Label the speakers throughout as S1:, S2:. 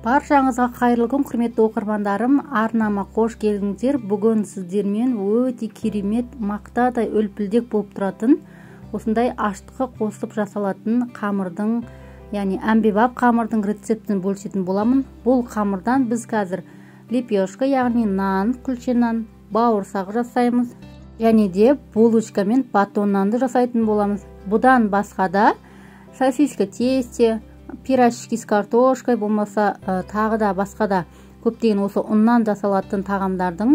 S1: Баршаңызға қайырлы күн, құрметті оқырмандарым, арнама қош келдіңіздер. Бүгін сіздермен өте керемет мақтадай үлпілдек болып тұратын, осындай ашытқы қосып жасалатын қамырдың, яғни әмбебап қамырдың рецептін бөлісетін боламын. Бұл қамырдан біз қазір лепешка, яғни нан, күлше нан, бауырсақ жасаймыз, және де булочка мен батон нанды жасайтын боламыз. Бұдан басқа да сосиска тесте, пирожки с картошкой, болмаса тағы да басқа да көптеген осы ұннан жасалатын тағамдардың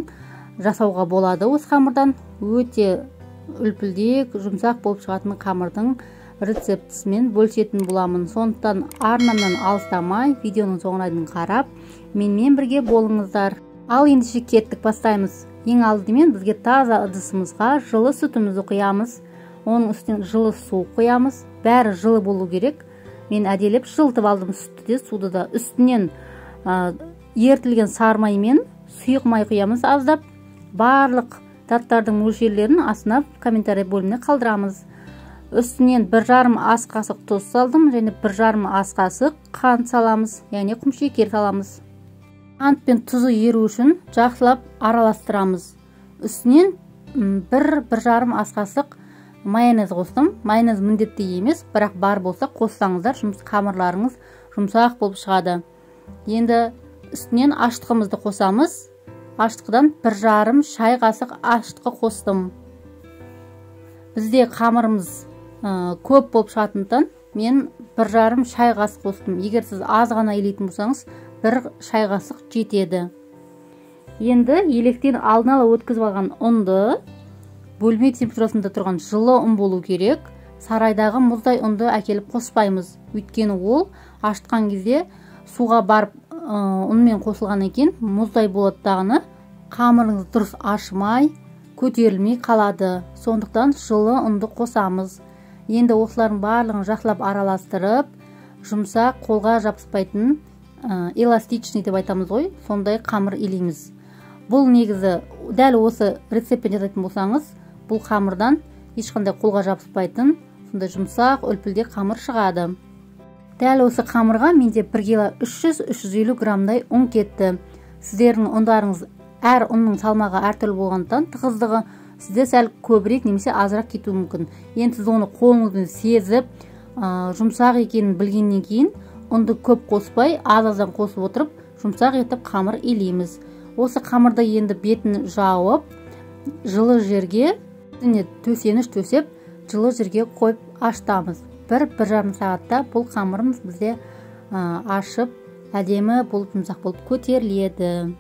S1: жасауға болады. Осы қамырдан өте үлпілдек, жұмсақ болып шығатын қамырдың рецептісімен бөлісетін боламын. Сондықтан арнамнан алыстамай, видеоның соңына дейін қарап, менімен бірге болыңыздар. Ал ендеше кеттік, бастаймыз. Ең алдымен бізге таза ыдысымызға жылы сүтімізді құямыз. Оның үстіне жылы су құямыз. Бәрі жылы болу керек. Мен әделеп жылытып алдым сүтті де, суды да. Үстінен ерітілген сары май мен сұйық май құямыз аздап. Барлық заттардың мөлшерлерін астына комментарий бөліміне қалдырамыз. Үстінен 1,5 ас қасық тұз салдым және 1,5 ас қасық қант саламыз, яғни құмшекер саламыз. Қант пен тұзы еру үшін жақсылап араластырамыз. Үстінен 1-1,5 ас қасық майонез қостым. Майонез міндетті емес, бірақ бар болса қоссаңыздар, қамырларыңыз жұмсақ болып шығады. Енді үстінен ашытқымызды қосамыз. Ашытқыдан 1,5 шай қасық ашытқы қостым. Бізде қамырымыз көп болып шығатындықтан мен 1,5 шай қасық қостым. Егер сіз аз ғана елейтін болсаңыз, 1 шай қасық жетеді. Енді електен алдын ала өткізіп алған ұнды, бөлме температурасында тұрған жылы ұн болу керек. Сарайдағы мұздай ұнды әкеліп қоспаймыз. Өйткені ол ашытқан кезде суға барып ұнмен қосылған екен, мұздай болады дағыны, қамырыңыз дұрыс ашымай, көтерілмей қалады. Сондықтан жылы ұнды қосамыз. Енді осылардың барлығын жақсылап араластырып, жұмсақ, қолға жабыспайтын, эластичный деп айтамыз ғой, сондай қамыр илейміз. Бұл негізі дәл осы рецептпен жасайтын болсаңыз, бұл қамырдан ешқандай қолға жабыспайтын, сондай жұмсақ, үлпілдек қамыр шығады. Дәл осы қамырға менде 1 кило 300-350 граммдай ұн кетті. Сіздердің ұндарыңыз, әр ұнның салмағы әртүрлі болғандықтан тығыздығы сізде сәл көбірек немесе азырақ кетуі мүмкін. Енді сіз оны қолыңызбен сезіп, жұмсақ екенін білгеннен кейін ұнды көп қоспай, аз-аздан қосып отырып, жұмсақ етіп қамыр илейміз. Осы қамырды енді бетін жауып, жылы жерге, төсеніш төсеп, жылы жерге қойып аштамыз. 1-1,5 сағатта бұл қамырымыз бізде ашып, әдемі болып, жұмсақ болып көтеріледі.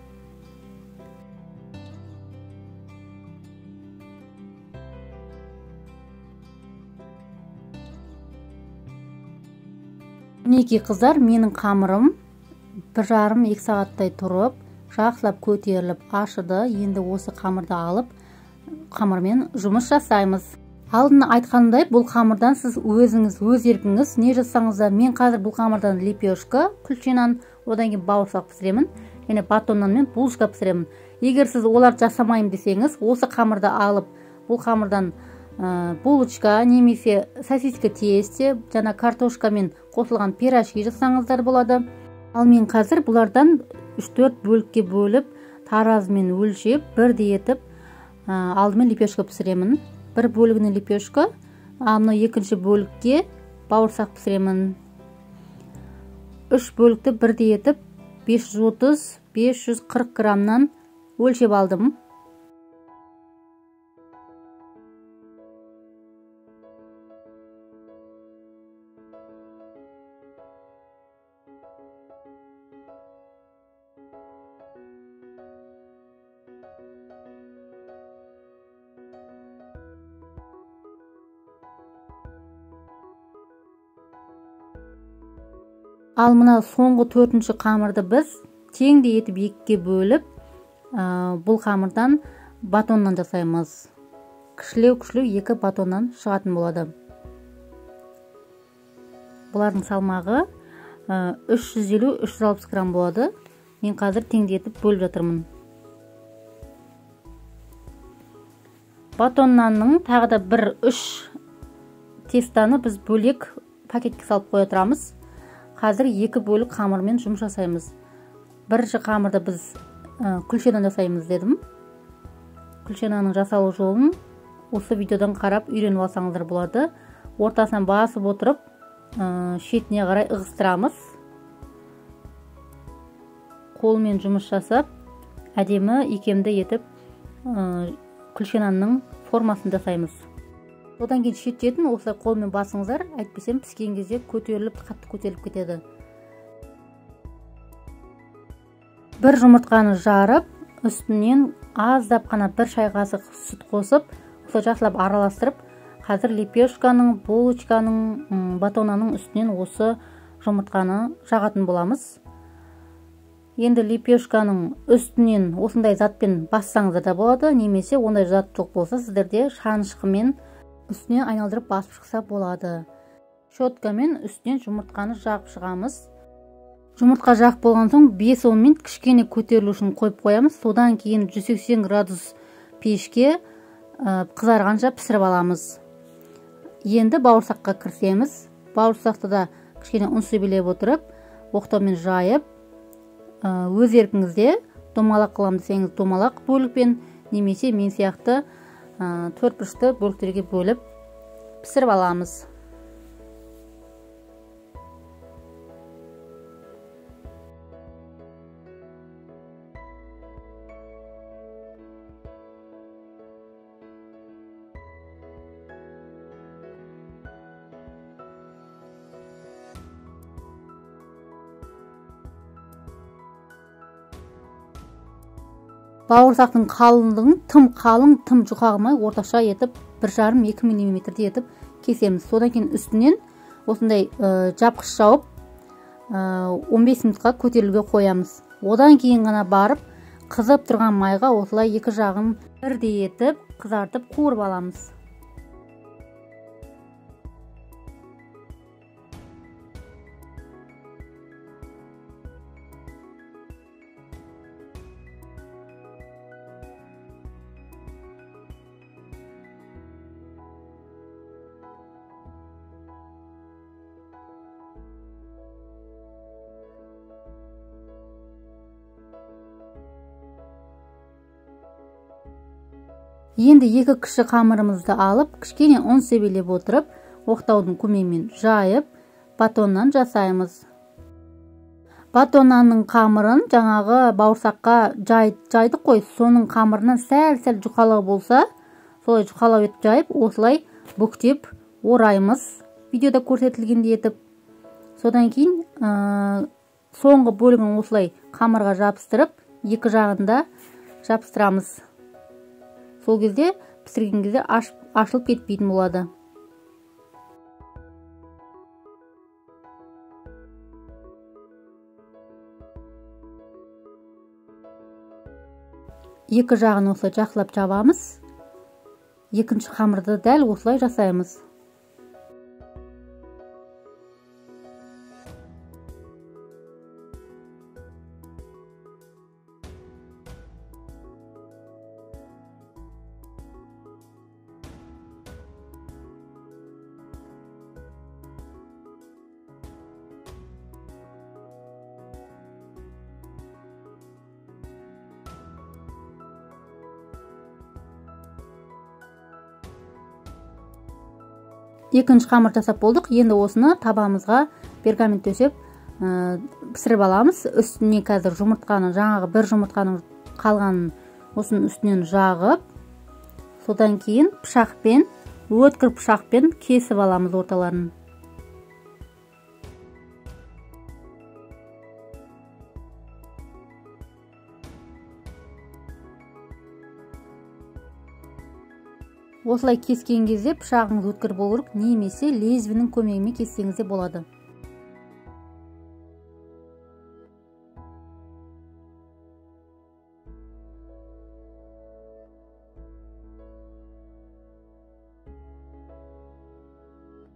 S1: Мінекей қыздар, менің қамырым 1,5-2 сағаттай тұрып, жақсылап көтеріліп ашыды. Енді осы қамырды алып, қамырмен жұмыс жасаймыз. Алдын айтқанымдай, бұл қамырдан сіз өзіңіз, өз еркіңіз не жасасаңыз да, мен қазір бұл қамырдан лепешка, күлше нан, одан кейін бауырсақ пісіремін, және батон нан мен булочка пісіремін. Егер сіз оларды жасамаймын десеңіз, осы қамырды алып, бұл қамырдан булочка немесе сосиска тесте, жаңа картошкамен қосылған пирожки жасасаңыздар болады. Ал мен қазір бұлардан 3-4 бөлікке бөліп, таразымен өлшеп, бірдей етіп, алдымен лепешка пісіремін. Бір бөлігіне лепешка, ал мына екінші бөлікке бауырсақ пісіремін. 3 бөлікті бірдей етіп 530-540 граммнан өлшеп алдым. Ал мына соңғы 4-ші қамырды біз теңдей етіп 2-ге бөліп, бұл қамырдан батоннан жасаймыз. Кішілеу-кішілеу 2 батоннан шығатын болады. Бұлардың салмағы 350-360 грамм болады. Мен қазір теңдей етіп бөліп жатырмын. Батон нанның тағы да бір 3 тестаны біз бөлек пакетке салып қоя тұрамыз. Қазір екі бөлік қамырмен жұмыс жасаймыз. Бірінші қамырды біз күлше нан жасаймыз дедім. Күлше нанның жасалу жолын осы видеодан қарап үйреніп алсаңыздар болады. Ортасынан басып отырып, шетіне қарай ығыстырамыз. Қолмен жұмыс жасап, әдемі икемді етіп күлше нанның формасын жасаймыз. Одан кейін шет-шетін осылай қолмен басыңыздар, әйтпесем піскен кезде көтеріліп, қатты көтеріліп кетеді. Бір жұмыртқаны жарып, үстінен аздап қана бір шай қасық сүт қосып, осылай жақсылап араластырып, қазір лепешканың, булочканың, батонаның үстінен осы жұмыртқаны жағатын боламыз. Енді лепешканың үстінен осындай затпен бассаңыздар да болады, немесе ондай зат жоқ болса, сіздерде шанышқымен үстінен айналдырып басып шықса болады. Щеткамен үстінен жұмыртқаны жағып шығамыз. Жұмыртқа жағып болған соң 5-10 минут кішкене көтерілу үшін қойып қоямыз. Содан кейін 180 градус пешке қызарғанша пісіріп аламыз. Енді бауырсаққа кірісеміз. Бауырсақты да кішкене ұн себелеп отырып, оқтаумен жайып, өз еркіңізде домалақ қыламын десеңіз домалақ бөлікпен, немесе мен сияқты төрт бұрышты бөліктерге бөліп пісіріп аламыз. Бауырсақтың қалыңдығын тым қалың, тым жұқа қылмай орташа етіп 1,5-2 миллиметрде етіп кесеміз. Содан кейін үстінен осындай жапқыш жауып 15 минутқа көтерілуге қоямыз. Одан кейін ғана барып қызып тұрған майға осылай екі жағын бірдей етіп қызартып қуырып аламыз. Енді екі кіші қамырымызды алып, кішкене ұн себелеп отырып, оқтаудың көмегімен жайып, батоннан жасаймыз. Батоннанның қамырын жаңағы бауырсаққа жайдық қой, соның қамырынан сәл-сәл жұқалау болса, солай жұқалау етіп жайып, осылай бүктеп ораймыз, видеода көрсетілгендей етіп. Содан кейін соңғы бөлігін осылай қамырға жабыстырып, екі жағында жабыстырамыз. Сол кезде пісірген кезде ашылып кетпейтін болады. Екі жағын осылай жақсылап жабамыз. Екінші қамырды дәл осылай жасаймыз. Екінші қамыр жасап болдық. Енді осыны табамызға пергамент төсеп пісіріп аламыз. Үстіне қазір жұмыртқаны, жаңағы бір жұмыртқаның қалғанын осының үстінен жағып, содан кейін пышақпен, өткір пышақпен кесіп аламыз орталарын. Осылай кескен кезде пышағыңыз өткір болу керек, немесе лезвенің көмегімен кессеңіз де болады.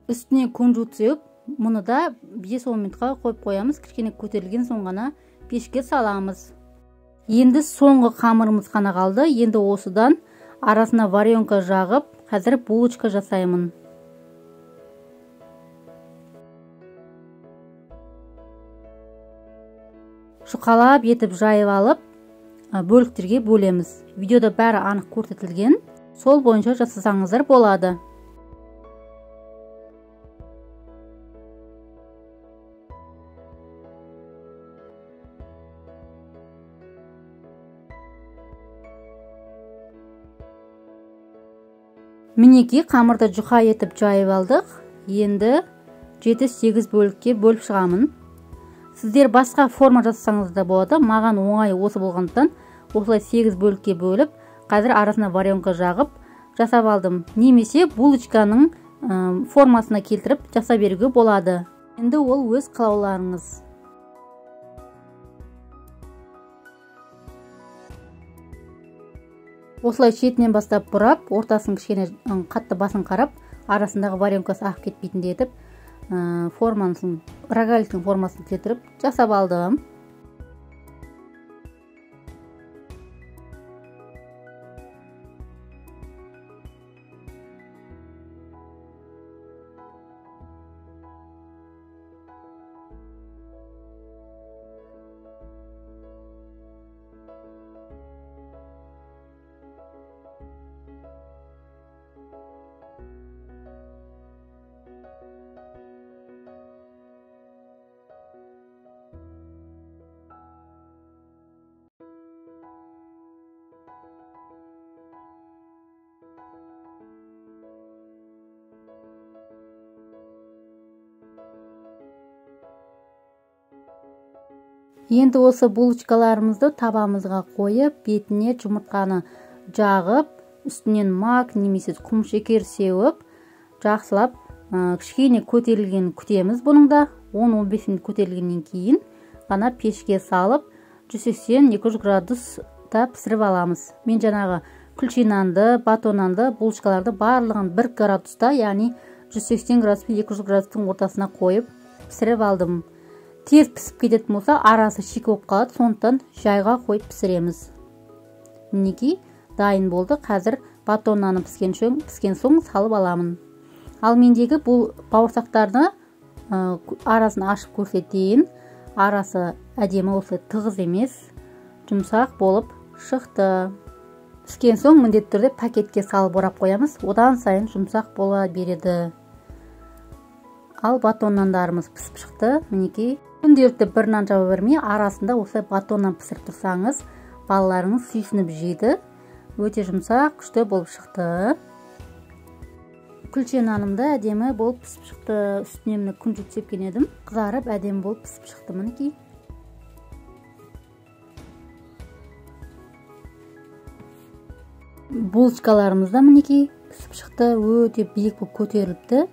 S1: Үстіне кунжут сеуіп, мұны да 5-10 минутқа қойып қоямыз. Кішкене көтерілген соң ғана пешке саламыз. Енді соңғы қамырымыз қана қалды. Енді осыдан арасына варенка жағып, қазір булочка жасаймын. Жұқалап етіп жайып алып, бөліктерге бөлеміз. Видеода бәрі анық көрсетілген. Сол бойынша жасасаңыздар болады. Мінекей, қамырды жұқа етіп жайып алдық. Енді 7-8 бөлікке бөліп шығамын. Сіздер басқа форма жасасаңыз да болады. Маған оңай осы болғандықтан осылай 8 бөлікке бөліп, қазір арасына варенка жағып жасап алдым. Немесе булочканың формасына келтіріп жасап беруге болады. Енді ол өз қалауларыңыз. Осылай шетінен бастап бұрап, ортасын кішкене қатты басын қарап, арасындағы варенкасы ағып кетпейтіндей етіп, формасын, рогаликтің формасын келтіріп жасап алдым. Енді осы булочкаларымызды табамызға қойып, бетіне жұмыртқаны жағып, үстінен мак немесе құмшекер сеуіп, жақсылап кішкене көтерілгенін күтеміз. Бұның да 10-15 минут көтерілгеннен кейін ғана пешке салып 180-200 градуста пісіріп аламыз. Мен жаңағы күлше нанды, батон нанды, булочкаларды барлығын 1 градуста, яғни 180 градус пен 200 градустың ортасына қойып пісіріп алдым. Тез пісіп кететін болса, арасы шикі болып қалады, сондықтан жайға қойып пісіреміз. Мінекей, дайын болды. Қазір батон наны піскен соң салып аламын. Ал мендегі бұл бауырсақтарды арасын ашып көрсетейін. Арасы әдемі, осылай тығыз емес, жұмсақ болып шықты. Піскен соң міндетті түрде пакетке салып орап қоямыз, одан сайын жұмсақ бола береді. Ал батон нандарымыз пісіп шықты. Мінекей, күнделікті бір нан жаба бермей, арасында осылай батон нан пісіріп тұрсаңыз, балаларыңыз сүйсініп жейді. Өте жұмсақ, күшті болып шықты. Күлше наным да әдемі болып пісіп шықты. Үстіне міне күнжіт сепкен едім, қызарып әдемі болып пісіп шықты. Мінекей. Булочкаларымыз да мінекей пісіп шықты, өте биік болып көтеріліпті.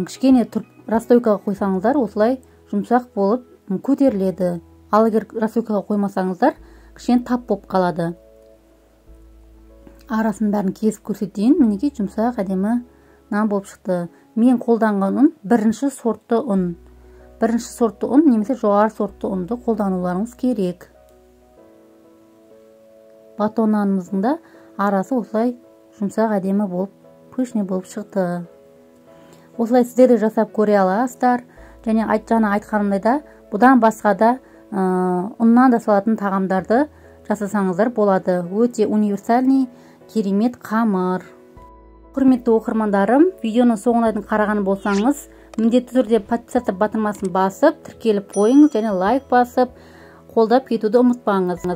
S1: Кішкене тұрып расстойкаға қойсаңыздар, осылай жұмсақ болып көтеріледі. Ал егер расстойкаға қоймасаңыздар, кішкене тап болып қалады. Арасын бәрін кесіп көрсетейін. Мінекей, жұмсақ әдемі нан болып шықты. Мен қолданған ұн бірінші сортты ұн. Бірінші сортты ұн немесе жоғары сортты ұнды қолдануларыңыз керек. Батон нанымыздың да арасы осылай жұмсақ әдемі болып, пышный болып шықты. Осылай сіздер де жасап көре аласыздар. Және жаңа айтқанымдай да, бұдан басқа да ұннан да салатын тағамдарды жасасаңыздар болады. Өте универсальный, керемет қамыр. Құрметті оқырмандарым, видеоның соңына дейін қараған болсаңыз, міндетті түрде подписаться батырмасын басып, тіркеліп қойыңыз және лайк басып, қолдап кетуді ұмытпаңыз.